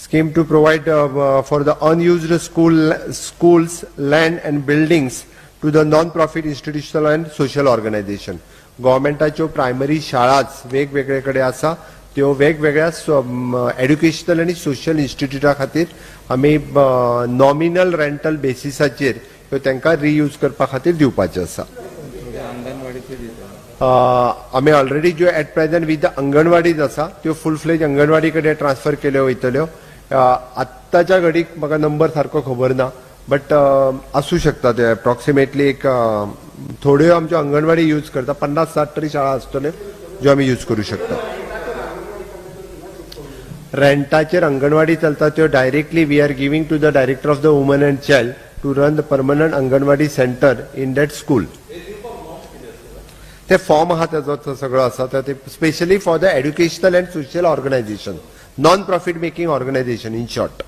Scheme to provide for the unused schools land and buildings to the non profit institutional and social organization. गव्हर्मेंटाच्यो primary शाळाच वेगवेगळे कडेन आसा, त्यो वेगवेगळ्या educational आनी social इन्स्टिट्यूटा खातीर आमी नॉमिनल रेंटल बेसिसाचेर ह्यो तांकां रियूज करपा खातीर दिवपाच्यो आसा. अंगणवाडीचे दिता. आमी ऑलरेडी ज्यो एट प्रेझेंट विथ अंगणवाडीज आसा, त्यो फूल फ्लेज अंगणवाडी कडेन ट्रान्सफर केल्यो वयतल्यो. आत्ताच्या घडीक म्हाका नंबर सारको खबर ना, बट आसूं शकता ते एप्रॉक्सिमेटली एक थोड्यो आमच्यो अंगणवाडी यूज करता, 50-60 तरी शाळा आसतल्यो ज्यो आमी यूज करूं शकता. रेंटाचेर अंगणवाडी चलता, त्यो directly we are giving to the director of the woman and child to run the permanent anganwadi center in that school. ते फॉर्म आहा, तेजो तो सगळो आसा. ते specially for the educational and social organization, non profit making organization in short.